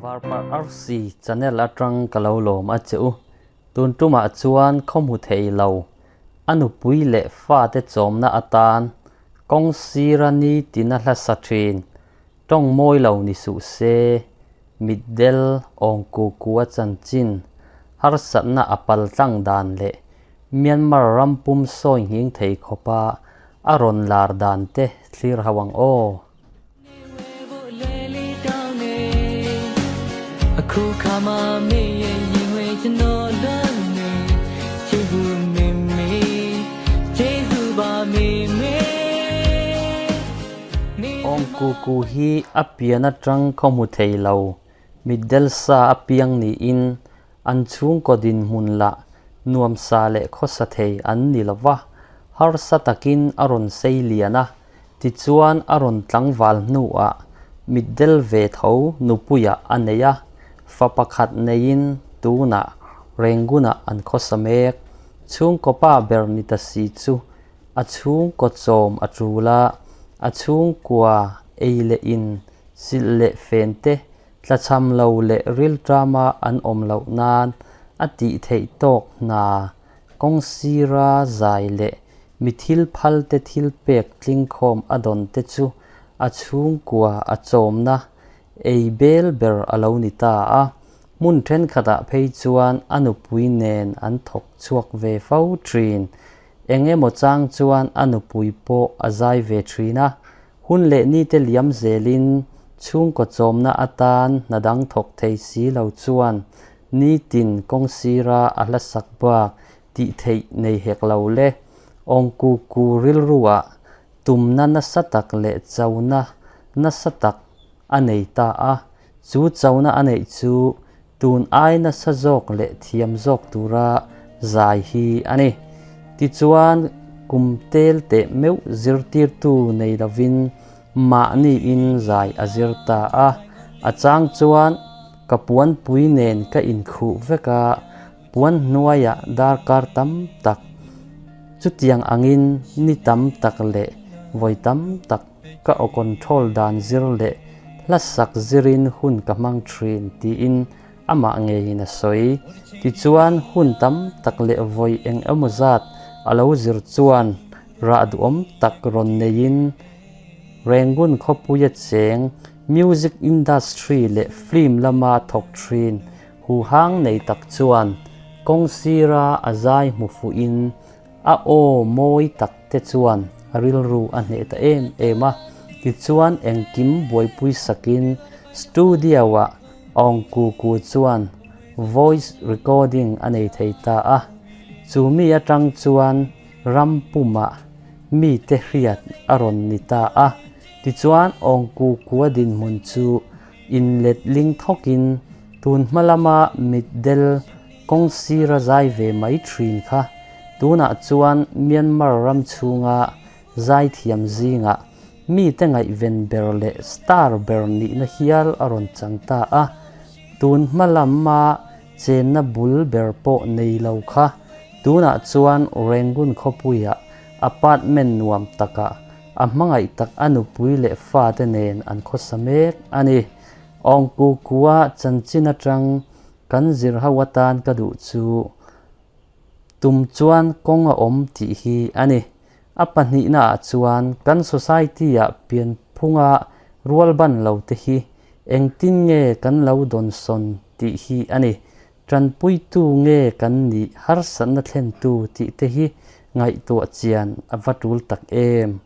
Varparh Arsi channel atang ka lo lawm a che u. Tun tumah chuan khaw hmu thei lo, a nupui leh fate chawmna atan kawng sira ni tina hla sa thin, tawng mawi lo ni suh se, mitdel awng ku ku a chanchin, harsatna a paltlang dan leh Myanmar ram pum sawi nghing thei khawpa a rawn lar dan te thlir ho ang aw. Awng ku ku hi a pian atang khaw hmu thei lo, mitdel sa a piang niin an chhungkaw dinhmun lah nuamsa leh khawsa thei an ni lo va, harsa takin a rawn sei lian a. Tichuan a rawn tlangval hnuah mitdel ve tho nupuiah a nei a, fa pakhat neiin tunah Rengunah an khawsa mek. Chhungkaw pa ber ni ta si chu a chhungkaw chawm a tul a, a chhungkua ei leh in silh leh fen te tlachham lo leh rilṭama an awm loh nan a tih theih tawk hna Kawng sira zai leh mi thil phal te thil pek tlingkhawm a dawn te chu a chhungkua a chawmna ei bel ber a lo ni ta a. Hmun thenkhatah phei chuan a nupui nen an thawk chhuak ve fo thin. Eng emaw chang chuan a nupui pawh a zai ve thin a. Hun leh nite liam zelin chhungkaw chawmna atan hna dang thawk thei si lo chuan Nitin kawng sira a hla sak bak tih theih nei hek lo le. Awngku ku rilruah tumna nasa tak leh chona nasa tak a nei ta a, chu chona a neih chu tun ai nasa zawk leh thiam zawk tura zai hi a ni. Tichuan kum tel teh meuh zirtirtu nei lovin mahniin zai a zir ta a, a chang chuan Ka puanpui nen ka inkhuh vek a, puan hnuaiah darkar tam tak, chutiang angin ni tam tak leh vawi tam tak ka aw control dan zir leh hlasak zirin hun ka hmang thin tiin amah ngeiin a sawi. Tichuan hun tam tak leh vawi eng emaw zat a lo zir chuan rah duhawm tak rawn neiin Rangoon khawpuia cheng Music industry leh film lama thawk thin huhang nei tak chuan kawng sira a zai hmu fuhin a aw mawi tak te chuan a rilru a hneh ta em em a. Tichuan engkim buaipui sakin studio-ah Aung Ku Ku chuan voice recording a nei thei ta a. Chu mi atang chuan ram pumah mite hriat a rawn ni ta a. Tichuan Awngku kua dinhmun chu inletling thawkin tun hma lama mitdel kawng sira zai ve mai thin kha tunah chuan Myanmar ram chhunga zaithiam zingah mite ngaihven ber leh star ber nihna hial a rawn chang ta a. Tun hma lama chenna bul ber pawh nei lo kha tunah chuan Rangoon khawpuiah apartment nuam takah A hmangaih tak a nupui leh fate nen an khawsa mek a ni. Awngku kua chanchin atang kan zir ho atan ka duh chu tum chuan kawng a awm tih hi a ni. A pahnihna ah chuan kan society ah pianphunga rualban lo te hi engtin nge kan lo dawnsawn tih hi a ni. Tanpuitu nge kan nih harsatna thlentu tih te hi ngaihtuah chian a va tul tak em?